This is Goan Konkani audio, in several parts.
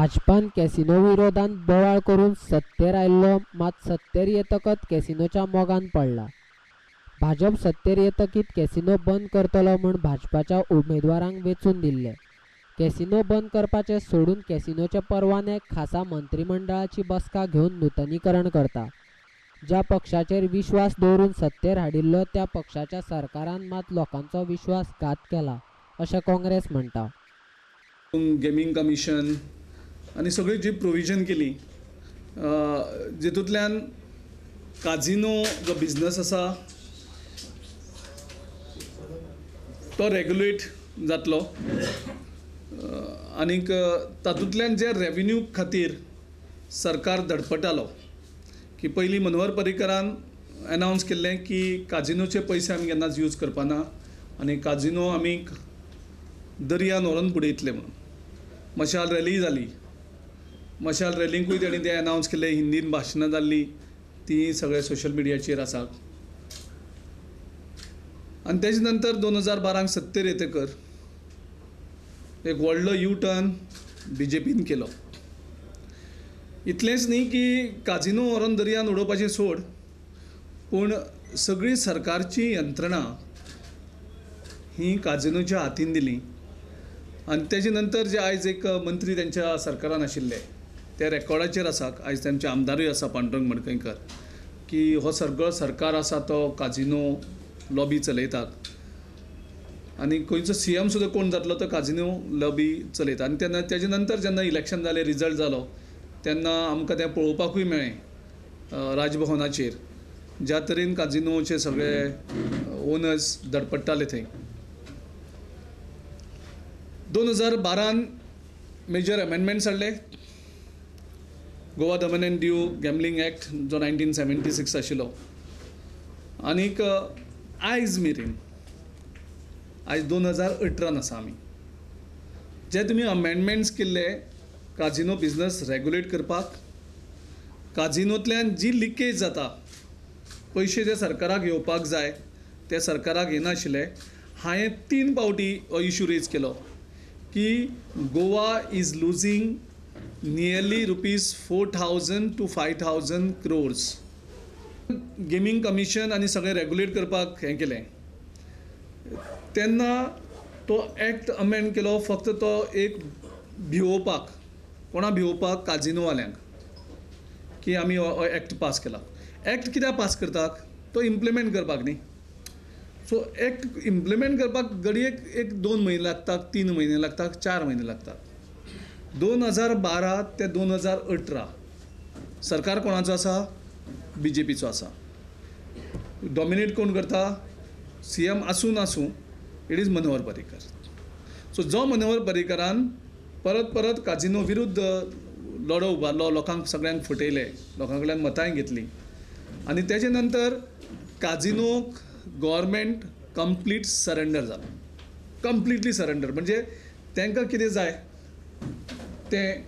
भाजपान कॅसिनो विरोधान बोवाळ करून सत्तेर आयिल्लो, मात सत्तेर येतकच कॅसिनोच्या मोगान पडला. भाजप सत्तेर येतकीत कॅसिनो बंद करतलो म्हूण भाजपाच्या उमेदवारांक वेंचून दिल्ले. कॅसिनो बंद करपाचे सोडून कॅसिनोचे परवाने खासा मंत्रिमंडळाची बसका घेवन नुतनीकरण करता. ज्या पक्षाचेर विश्वास दवरून सत्तेर हाडिल्लो त्या पक्षाच्या सरकारान मात लोकांचो विश्वासघात केला अशें काँग्रेस म्हणटा. गेमींग कमिशन आनी सगळी जी प्रोविजन केली जितूंतल्यान काजिनो जो बिजनस आसा तो रेगुलेट जातलो आनीक तातूंतल्यान जे रेवेन्यू खातीर सरकार धडपडटालो की पयलीं मनोहर पर्रीकरान एनावन्स केल्लें की काजिनोचे पयशे आमी केन्नाच यूज करपाना आनी काजिनो आमी दर्यान व्हरून बुडयतले म्हणून. मशाल रॅली जाली, मशाल रॅलींकूय तेणी तें एनावन्स केल्लें, हिंदीन भाशणां जाल्लीं, तीं सगळें सोशल मिडियाचेर आसा. आनी तेजे नंतर 2012 सत्तेर येतकर एक व्हडलो यू टर्न बी जे पीन केलो. इतलेंच न्ही की काजिनो व्हरून दर्यान उडोवपाचें सोड, पूण सगळी सरकारची यंत्रणा ही काजिनोच्या हातीन दिली. आनी तेजे नंतर जे आयज एक मंत्री तेंच्या सरकारान आशिल्ले ते रेकॉर्डाचेर आसा, आयज तेंचे आमदारूय आसा पांडुरंग मडकयकर, की हो सगळो सरकार आसा तो काजिनो लॉबी चलयतात आनी खंयचो सी एम सुद्दां कोण जातलो तो काजिनो लॉबी चलयता. आनी तेन्ना तेजे नंतर जेन्ना इलेक्शन जालें, रिजल्ट जालो, तेन्ना आमकां तें पळोवपाकूय मेळ्ळें राजभवनाचेर ज्या तरेन काजिनोचे सगळे ओनर्स धडपडटाले थंय. 2012 मेजर अमेंडमेंट्स हाडले, Goa Daman and Diu gambling act जो 1976 आशिल्लो. आनीक आयज मेरेन, आयज 2018 आसा आमी, जे तुमी अमेंडमेंट्स केल्ले काजिनो बिजनस रेगुलेट करपाक, काजिनोंतल्यान जी लिकेज जाता, पयशे जे सरकाराक येवपाक जाय ते सरकाराक येनाशिल्ले. हांवें 3 फावटी हो इशू रेज केलो की Goa is losing nearly rupees 4,000 to 5,000 crores. Gaming commission आनी सगळें रेगुलेट करपाक हें केलें तेन्ना तो एक्ट अमेंड केलो फक्त तो एक भिवोवपाक, कोणा भिवोवपाक, काजिनोवाल्यांक, की आमी हो एक्ट पास केला. एक्ट कित्याक पास करतात? तो इम्प्लिमेंट करपाक न्ही. सो एक्ट इम्प्लिमेंट करपाक घडयेक 1-2 म्हयने लागतात, 3 म्हयने लागतात, 4 म्हयने लागतात. 2012 ते 2018 सरकार कोणाचो आसा? बी जे पीचो आसा. डॉमिनेट कोण करता? सी एम आसूं नासूं, it is Manohar Parrikar. So जो मनोहर पर्रीकरान परत परत काजिनो विरुद्ध लढो उबारलो, लोकांक सगळ्यांक फटयले, लोकां कडल्यान मतांय घेतली आनी तेजे नंतर काजिनोक गव्हर्मेंट कंप्लीट सरेंडर जालो, कंप्लिटली सरेंडर. म्हणजे तांकां कितें जाय तें,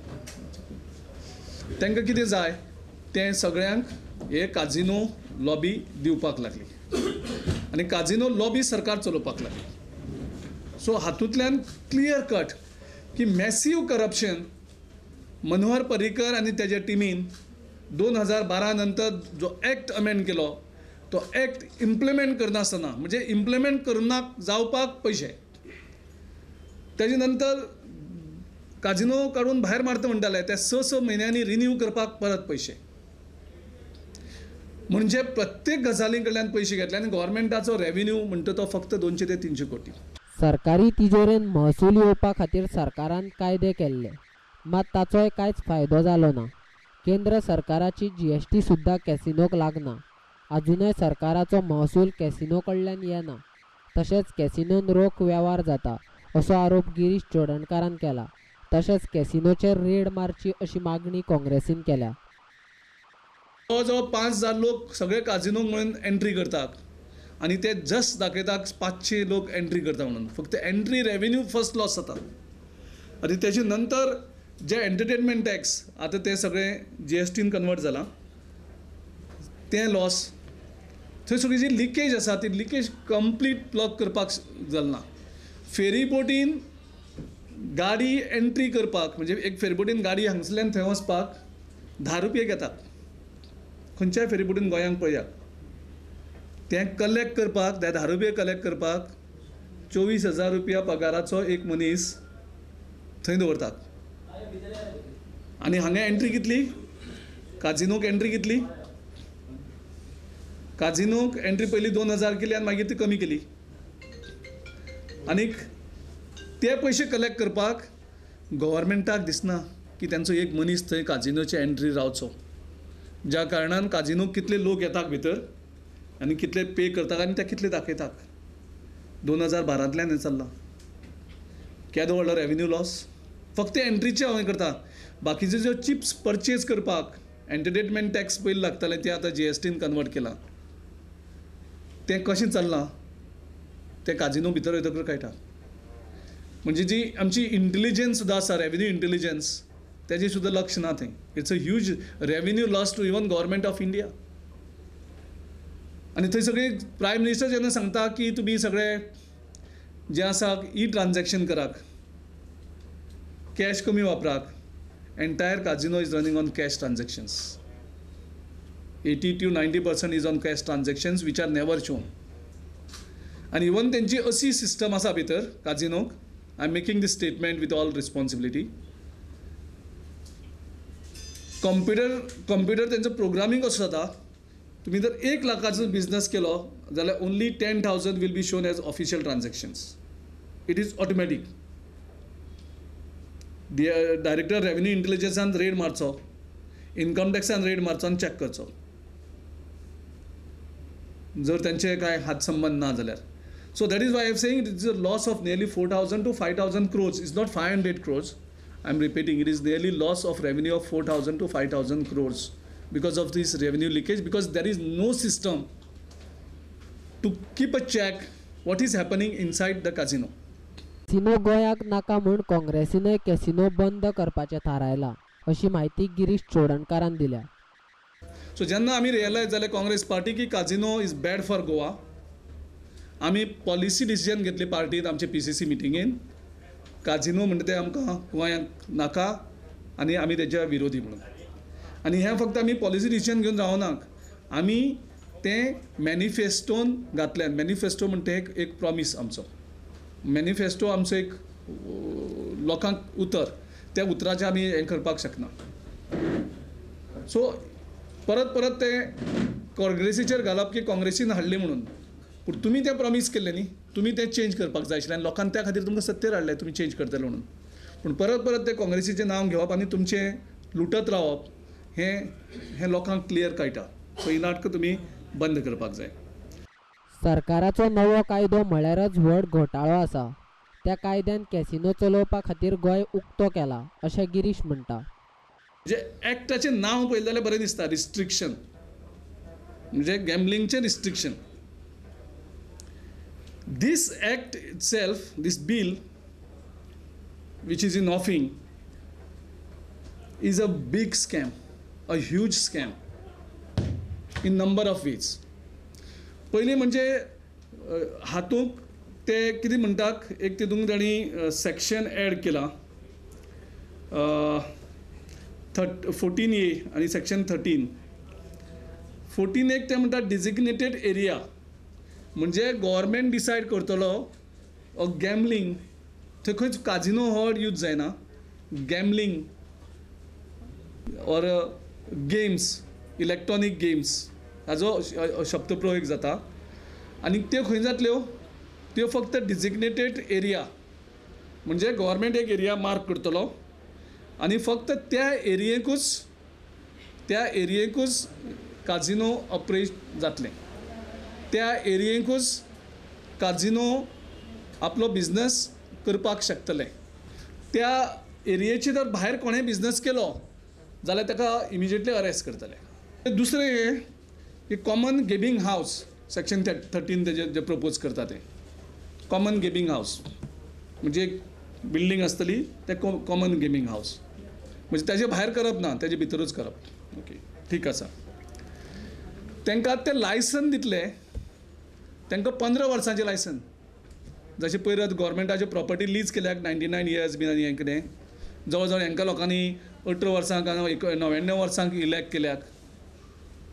तांकां कितें जाय तें सगळ्यांक हे काजिनो लॉबी दिवपाक लागली आनी काजिनो लॉबी सरकार चलोवपाक लागली. सो हातूंतल्यान क्लियर कट की मॅसीव करप्शन मनोहर पर्रीकर आनी तेज्या टिमीन 2012 नंतर जो एक्ट अमेंड केलो तो एक्ट इम्प्लिमेंट करनासतना, म्हणजे इम्प्लिमेंट करना जावपाक पयशे, तेजे नंतर काजिनो काडून भायर मारता म्हणटाले ते 6-6 म्हयन्यांनी रिन्यू करपाक परत पयशे. म्हणजे प्रत्येक गजाली कडल्यान पयशे घेतले आनी गव्हर्मेंटाचो रेवेन्यू म्हणटा तो फक्त 200 ते 300 कोटी. सरकारी तिजोरेन महसूल येवपा खातीर सरकारान कायदे केल्ले, मात ताचोय कांयच फायदो जालो ना. केंद्र सरकाराची GST सुद्दां कॅसिनोक लागना. आजुनय सरकाराचो महसूल कॅसिनो कडल्यान येना. तशेंच कॅसिनोन रोख वेव्हार जाता असो आरोप गिरीश चोडणकारान केला. तशेंच कॅसिनोचेर रेड मारची अशी मागणी काँग्रेसीन केल्या. जवळ जवळ 5,000 लोक सगळे काजिनोक म्हणून एंट्री करतात आनी ते जस्ट दाखयतात 500 लोक एंट्री करता म्हणून, फक्त एंट्री रेवेन्यू फर्स्ट लॉस जाता. आनी तेजे नंतर जे एंटरटेनमेंट टॅक्स आतां ते सगळे GSTन कन्वर्ट जाला तें लॉस. थंय सगळी जी लिकेज आसा ती लिकेज कंप्लीट प्लग करपाक जालना. फेरी बोटीन गाडी एंट्री करपाक, म्हणजे एक फेरीबोटीन गाडी हांगसल्यान थंय वचपाक 10 रुपये घेतात. खंयच्याय फेरीबोटीन गोंयांक पळयात, तें कलेक्ट करपाक, त्या 10 रुपये कलेक्ट करपाक 24,000 रुपया पगाराचो एक मनीस थंय दवरतात. आनी हांगा एंट्री कितली? काजिनोक एंट्री कितली? काजिनोक एंट्री पयलीं 2,000 केली आनी मागीर ती कमी केली. आनीक ते पयशे कलेक्ट करपाक गव्हर्मेंटाक दिसना की तेंचो एक मनीस थंय काजिनोचे एंट्री रावचो, ज्या कारणान काजिनोक कितले लोक येतात भितर आनी कितले पे करतात आनी ते कितले दाखयतात. 2012तल्यान हें चल्लां. केदो व्हडलो रेवेन्यू लॉस फक्त एंट्रीचे हांव करता. बाकीचे ज्यो चिप्स परचेज करपाक एंटरटेनमेंट टॅक्स पयलीं लागतालें ते आतां GSTन कन्वर्ट केलां. तें कशें चल्लां तें काजिनो भितर वयतकच कळटा. म्हणजे जी आमची इंटेलिजन्स सुद्दां आसा, रेवेन्यू इंटेलिजन्स, तेजें सुद्दां लक्ष ना थंय. It's a huge revenue loss to even government of India. आनी थंय सगळे प्रायम मिनिस्टर जेन्ना सांगता की तुमी सगळे जें आसा ई ट्रान्जॅक्शन करात, कॅश कमी वापरात, entire casino is running on cash transactions. 80 to 90% is on cash transactions which are never shown. आनी इवन तेंची अशी सिस्टम आसा भितर काजिनोक, I am making this statement with all responsibility, computer तेंचो प्रोग्रामींग कसो जाता, तुमी जर 1 लाखाचो बिजनस केलो जाल्यार only 10,000 will be shown as official transactions. It is automatic. Director revenue इंटेलिजन्सान red मारचो, इनकम टॅक्सान रेड मारचो आनी चॅक करचो जर तेंचे कांय हात संबंद ना जाल्यार. So that is why I am saying it is a loss of nearly 4,000 to 5,000 crores. It's not 500 crores, I am repeating, it is nearly loss of revenue of 4,000 to 5,000 crores because of this revenue leakage, because there is no system to keep a check what is happening inside the casino. Casino गोंयाक नाका म्हूण काँग्रेसीनय कॅसिनो बंद करपाचें थारायलां अशी म्हायती गिरीश चोडणकारान दिल्या. सो जेन्ना आमी रियलायज जालें काँग्रेस पार्टी की casino is bad for Goa, आमी पॉलिसी डिसिजन घेतली पार्टीन आमचे PCC मिटिंगेन, काजिनो म्हणटा तें आमकां गोंयांक नाका आनी आमी तेच्या विरोधी म्हणून. आनी हें फक्त आमी पॉलिसी डिसिजन घेवन रावनाक, आमी तें मॅनिफेस्टोन घातलें. मॅनिफेस्टो म्हणटा एक प्रॉमीस आमचो, मॅनिफेस्टो आमचो एक लोकांक उतर, त्या उतराचें आमी हें करपाक शकना. सो परत परत तें काँग्रेसीचेर घालप की काँग्रेसीन हाडलें म्हणून, पूण तुमी तें प्रॉमीस केल्लें न्ही, तुमी तें चेंज करपाक जाय आशिल्लें आनी लोकांक त्या खातीर तुमकां सत्तेर हाडलें तुमी चेंज करतले म्हणून. पूण परत परत तें काँग्रेसीचें नांव घेवप आनी तुमचें लुटत रावप हें हें लोकांक क्लियर कळटा. सो ही नाटकां तुमी बंद करपाक जाय. सरकाराचो नवो कायदो म्हळ्यारच व्हड घोटाळो आसा. त्या कायद्यान कॅसिनो चलोवपा खातीर गोंय उक्तो केला अशें गिरीश म्हणटा. म्हणजे एक्टाचें नांव पळयलें जाल्यार बरें दिसता, रिस्ट्रिक्शन, म्हणजे गॅम्बलिंगचें restriction. This act itself, this bill which is in offing, is a big scam, a huge scam in number of ways. पयलीं म्हणजे हातूंत ते कितें म्हणटात, एक तितूंत तांणी सेक्शन एड केलां 14A आनी सेक्शन 13. 14A ते म्हणटात डिजिग्नेटेड एरिया, म्हणजे गव्हर्मेंट डिसायड करतलो गॅमलिंग, थंय खंयच काजिनो हो यूज जायना, gambling or games, electronic games हाजो शब्द प्रयोग जाता. आनी त्यो खंय जातल्यो, त्यो फक्त डिजिग्नेटेड एरिया, म्हणजे गव्हर्मेंट एक एरिया मार्क करतलो आनी फक्त त्या एरियेकूच काजिनो ऑपरेट जातलें, त्या एरियेकूच काजिनो आपलो बिजनस करपाक शकतले. त्या एरियेचे जर भायर कोणें बिजनस केलो जाल्यार ताका इमिजिएटली अरेस्ट करतले. दुसरें हें की कॉमन गेमींग हावस, सेक्शन 13 तेजे जे प्रपोज करता तें कॉमन गेमींग हावस, म्हणजे एक बिल्डींग आसतली तें कॉमन गेमींग हावस, म्हणजे ताजे भायर करप ना, ताजे भितरूच करप. ओके, ठीक आसा. तांकां तें लायसन दितले, तांकां 15 वर्सांचें लायसन. जशें पयर आतां गोवोरमेंटाचे प्रॉपर्टी लीज केल्याक 99 इयर्स बीन आनी हें कितें जवळ जवळ हांकां लोकांनी 18 वर्सांक 99 वर्सांक इलेक्ट केल्याक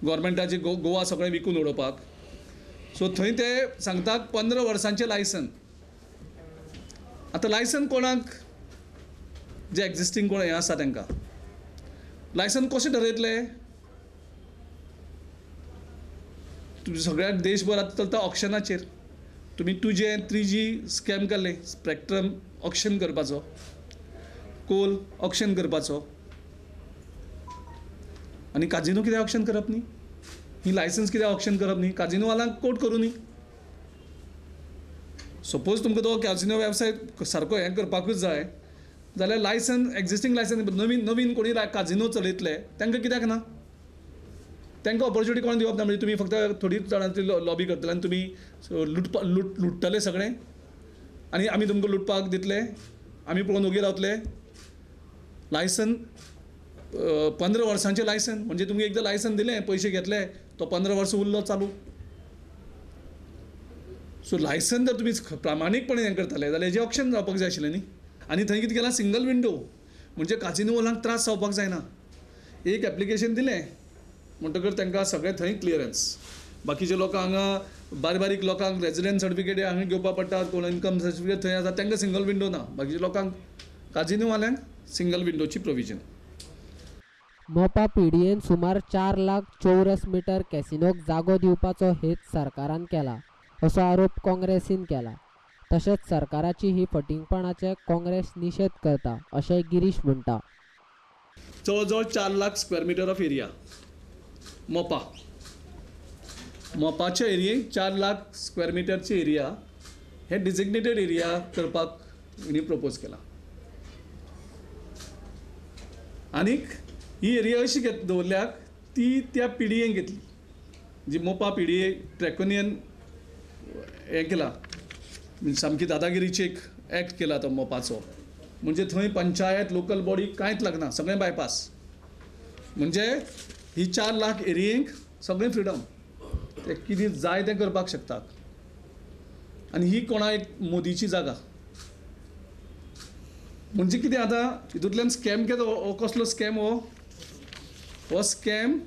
गोवोरमेंटाचे गोवा सगळें विकून उडोवपाक. सो थंय ते सांगतात 15 वर्सांचें लायसन. आतां लायसन कोणाक, जे एक्जिस्टींग कोण हें आसा तांकां लायसन कशें ठरयतले? तुमी सगळ्या देशभर आतां चलता ऑक्शनाचेर. तुमी 2G 3G scam काडले, स्पॅक्ट्रम ऑक्शन करपाचो, कोल ऑक्शन करपाचो, आनी काजिनो कित्याक ऑक्शन करप न्ही? ही लायसन्स कित्याक ऑक्शन करप न्ही? काजिनोवाल्यांक कोर्ट करूं न्ही. सपोज तुमकां तो काजिनो वेवसाय सारको हें करपाकूच जाय जाल्यार लायसन, एक्जिस्टींग लायसन नवीन नवीन कोणी काजिनो चलयतले तांकां कित्याक ना? तांकां ऑपॉर्च्युनिटी कोण दिवप ना? म्हणजे तुमी फक्त थोडी जाणांची लॉबी करतले आनी तुमी लुट्टले सगळें, आनी आमी तुमकां लुटपाक दितले, आमी पळोवन ओगी रावतले. लायसन 15 वर्सांचें लायसन म्हणजे तुमी एकदां लायसन दिलें, पयशे घेतले, तो 15 वर्सां उरलो चालू. सो लायसन जर तुमी प्रामाणीकपणे हें करताले जाल्यार हेजें ऑप्शन जावपाक जाय आशिल्लें न्ही. आनी थंय कितें केलां, सिंगल विंडो, म्हणजे काजिनोवाल्यांक त्रास जावपाक जायना. एक एप्लिकेशन दिलें म्हणटकर तांकां सगळें थंय क्लियरन्स. बाकीचे लोक हांगा बारीक बारीक लोकांक रेजिडंट सर्टिफिकेट हांगा घेवपाक पडटा, कोण इनकम सर्टिफिकेट थंय आसा, तांकां सिंगल विंडो ना. बाकीच्या लोकांक काजिनोवाल्यांक सिंगल विंडोची प्रोविजन. मोपा पीडीएन सुमार 4 लाख चौरस मिटर कॅसिनोक जागो दिवपाचो हेत सरकारान केला असो आरोप काँग्रेसीन केला. तशेंच सरकाराची ही फटींगपणाचे काँग्रेस निशेध करता अशें गिरीश म्हणटा. जवळ जवळ 4 lakh square metre of area Mopa, मोपाच्या एरियेक 4 लाख स्क्वेअर मिटरची एरिया हे डिजिग्नेटेड एरिया करपाक हिणी प्रपोज केला. आनीक ही एरिया अशी दवरल्याक ती त्या पिडीएन घेतली, जी मोपा पीडीए ट्रॅकोनियन हें केला, सामकी दादागिरीची एक एक्ट केला तो मोपाचो. म्हणजे थंय पंचायत लोकल बॉडी कांयच लागना, सगळें बायपास. म्हणजे ही 4 लाख एरियेंक सगळें फ्रिडम, ते कितें जाय तें करपाक शकतात. आनी ही कोणा एक मोदीची जागा. म्हणजे कितें आतां हितूंतल्यान स्कॅम केलो, हो कसलो स्कॅम? हो हो स्कॅम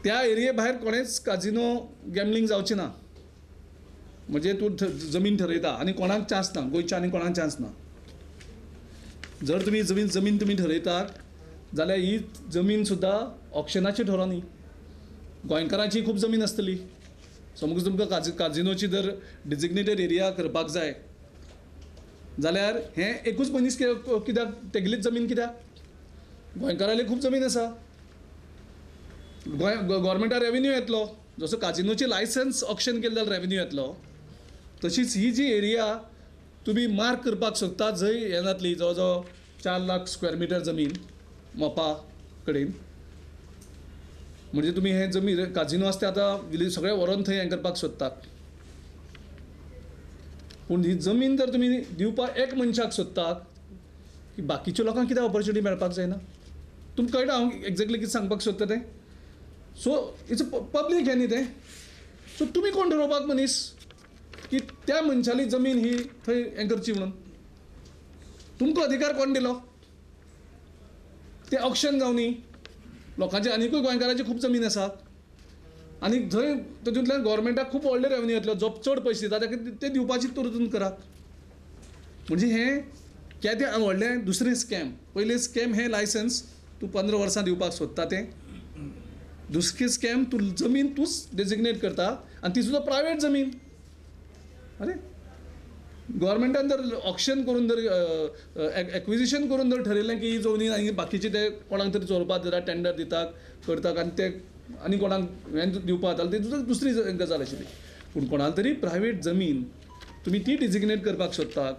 त्या एरिये भायर कोणेच काजिनो गॅमलिंग जावचें ना. म्हणजे तूं जमीन ठरयता आनी कोणाक चान्स ना, गोंयच्या आनी कोणाक चान्स ना. जर तुमी जमीन तुमी ठरयतात जाल्यार ही जमीन सुद्दां ऑक्शनाची ठरोवनी न्ही. गोंयकारांची खूब जमीन आसतली, समज तुमकां काजिनोची जर डिजिग्नेटेड एरिया करपाक जाय जाल्यार हें एकूच मनीस कित्याक तेगेलीच जमीन कित्याक? गोंयकाराली खूब जमीन आसा, गोंय गोवोरमेंटाक रेवेन्यू येतलो. जसो काजिनोची लायसन्स ऑक्शन केलें जाल्यार रेवेन्यू येतलो, तशीच ही जी एरिया तुमी मार्क करपाक सोदता जंय हें जातली, जवळ जवळ 4 लाख स्क्वेअर मिटर जमीन मोपा कडेन, म्हणजे तुमी हें जमीन काजिनो आसा ते आतां सगळें व्हरोन थंय हें करपाक सोदतात. पूण ही जमीन जर तुमी दिवपाक एक मनशाक सोदतात की बाकीच्या लोकांक कितें ऑपॉर्च्युनिटी मेळपाक जायना? तुमकां कळटा हांव एक्झॅक्टली कितें सांगपाक सोदता तें? सो it's public हें न्ही तें. सो तुमी कोण ठरोवपाक मनीस की त्या मनशाली जमीन ही थंय हें करची म्हणून? तुमकां अधिकार कोण दिलो? तें ऑक्शन जावनी, लोकांचे आनिकूय गोंयकारांची खूब जमीन आसा आनी थंय तातूंतल्यान गोवोरमेंटाक खूब व्हडले रेवेन्यू येतलो, जो चड पयशे दिता ताका ते दिवपाची तरतूद करात. म्हणजे हें केदें व्हडलें दुसरें स्कॅम. पयलें स्कॅम हें लायसन्स तूं 15 वर्सां दिवपाक सोदता तें, दुसरें स्कॅम तूं जमीन तूंच डेजिग्नेट करता आनी ती सुद्दां प्रायवेट जमीन. अरे गोवोरमेंटान जर ऑक्शन करून जर एक्विजिशन करून जर ठरयलें की ही जमीन आनी बाकीचे ते कोणाक तरी चोरपाक दिता, टेंडर दितात करतात आनी ते आनी कोणाक हें दिवपाक जाल्यार ती दुसरी गजाल आशिल्ली. पूण कोणाक तरी प्रायवेट जमीन तुमी ती डिजिग्नेट करपाक सोदतात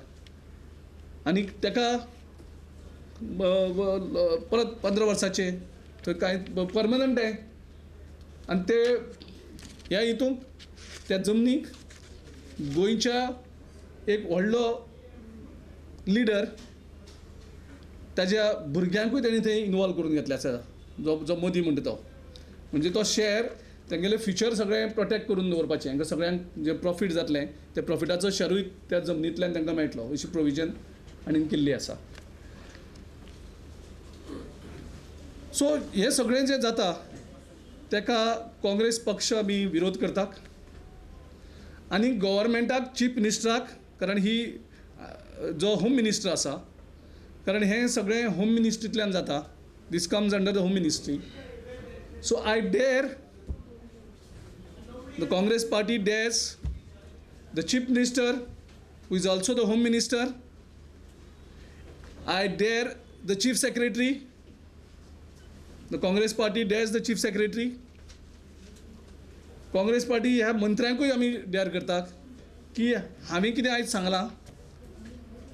आनी ताका परत 15 वर्साचे थंय कांय परमनंट हें आनी ते ह्या हितूंत त्या जमनीक गोंयच्या एक व्हडलो लिडर ताज्या भुरग्यांकूय तेणी थंय इनवॉल्व करून घेतले आसा, जो जो मोदी म्हणटा तो. म्हणजे तो शेअर तेंगेलें फ्युचर सगळें प्रोटेक्ट करून दवरपाचें, हांकां सगळ्यांक जें प्रॉफीट जातलें त्या प्रॉफिटाचो शेरूय त्या जमनींतल्यान तांकां मेळटलो अशी प्रोविजन आनी केल्ली आसा. सो हें सगळें जें जाता ताका काँग्रेस पक्ष आमी विरोध करतात आनी गव्हर्मेंटाक, चीफ मिनिस्टराक, कारण ही जो होम मिनिस्टर आसा, कारण हें सगळें होम मिनिस्ट्रींतल्यान जाता, this comes under the home ministry. So I dare, the Congress party dares the chief minister who is also the home minister, I dare the chief secretary, the Congress party dares the chief secretary. Congress party ह्या मंत्र्यांकूय आमी डेअर करतात की हांवें कितें आयज सांगलां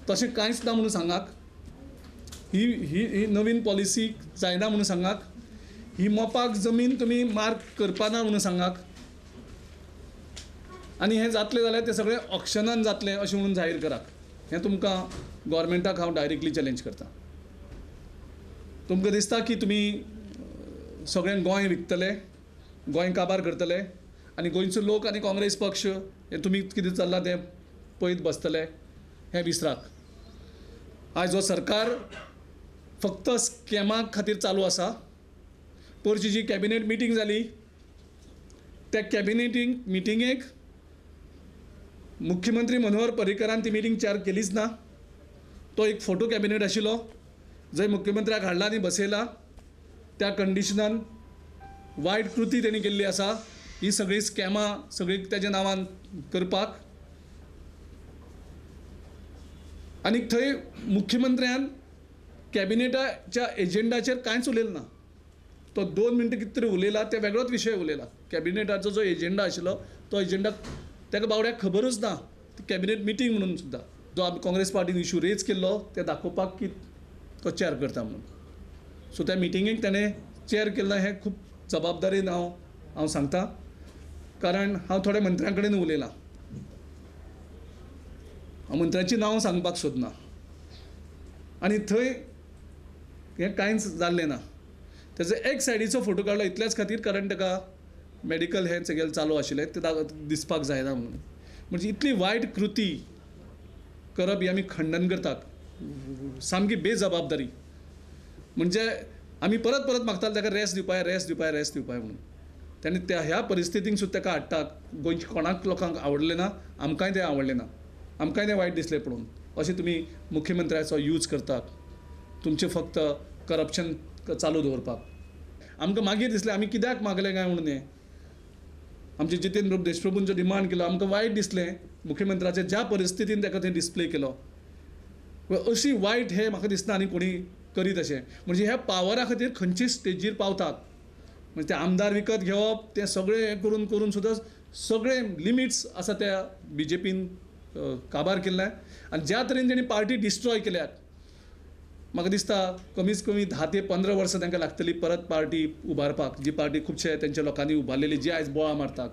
तशें कांयच ना म्हणून सांगात, ही ही ही नवीन पॉलिसी जायना म्हणून सांगात, ही मोपाक जमीन तुमी मार्क करपाना म्हणून सांगात, आनी हें जातलें जाल्यार तें सगळें ऑक्शनान जातलें अशें म्हणून जाहीर करात. हें तुमकां गव्हर्मेंटाक हांव डायरेक्टली चॅलेंज करता. तुमकां दिसता की तुमी सगळें गोंय विकतले, गोंय काबार करतले आनी गोंयचो लोक आनी काँग्रेस पक्ष हें तुमी कितें चल्लां तें पळयत बसतले, हें विसरात. आयज हो सरकार फक्त स्कॅमा खातीर चालू आसा. परची जी कॅबिनेट मिटींग जाली त्या कॅबिनेट मिटिंगेक मुख्यमंत्री मनोहर पर्रीकरान ती मिटींग चेअर केलीच ना. तो एक फोटो कॅबिनेट आशिल्लो जंय मुख्यमंत्र्याक हाडला आनी बसयला. त्या कंडिशनान वायट कृती तेणी केल्ली आसा. ही सगळीं स्कॅमां सगळीं तेज्या नांवान करपाक, आनी थंय मुख्यमंत्र्यान कॅबिनेटाच्या एजेंडाचेर कांयच उलयलें ना. तो 2 मिनटां कितें तरी उलयला, ते वेगळोच विशय उलयला. कॅबिनेटाचो जो एजेंडा आशिल्लो तो एजेंडा ताका बावड्याक खबरूच ना, ती कॅबिनेट मिटींग म्हणून सुद्दां जो आमी काँग्रेस पार्टीन इशू रेज केल्लो ते दाखोवपाक की तो चेअर करता म्हणून. सो त्या मिटिंगेक ताणें चेअर केल्लो हें खूब जबाबदारीन हांव सांगता, कारण हांव थोड्या मंत्र्यां कडेन उलयलां, हांव मंत्र्यांचीं नांवां सांगपाक सोदना, आनी थंय हें कांयच जाल्लें ना. तेजो एक सायडीचो फोटो काडलो इतल्याच खातीर कारण ताका मेडिकल हें सगळें चालू आशिल्लें तें दिसपाक जायना म्हणून. म्हणजे इतली वायट कृती करप ही आमी खंडन करतात, सामकी बेजबाबदारी. म्हणजे आमी परत परत मागताले ताका रेस्ट दिवपाय, रेस्ट दिवपाय, रेस्ट दिवपाय म्हणून. ताणें त्या ह्या परिस्थितींत सुद्दां ताका हाडटात. गोंयच्या कोणाक लोकांक आवडलें ना, आमकांय तें आवडलें ना, आमकांय तें वायट दिसलें पळोवन. अशें तुमी मुख्यमंत्र्याचो यूज करतात तुमचें फक्त करप्शन चालू दवरपाक. आमकां मागीर दिसलें आमी कित्याक मागलें काय म्हणून हें. आमचे जितेंद्र देशप्रभूंचो डिमांड केलो, आमकां वायट दिसलें मुख्यमंत्र्याच्या ज्या परिस्थितीन ताका थंय डिस्प्ले केलो. अशी वायट हें म्हाका दिसना आनी कोणी करीत अशें. म्हणजे ह्या पावरा खातीर खंयचे स्टेजीर पावतात, म्हणजे ते आमदार विकत घेवप, तें सगळें हें करून करून सुद्दां सगळें लिमिट्स आसा त्या बी जे पीन काबार केल्लें. आनी ज्या तरेन तेणी पार्टी डिस्ट्रॉय केल्यात, म्हाका दिसता कमीत कमी 10 ते 15 वर्सां तांकां लागतली परत पार्टी उबारपाक, जी पार्टी खुबशे तेंच्या लोकांनी उबारलेली, जी आयज बोळा मारतात.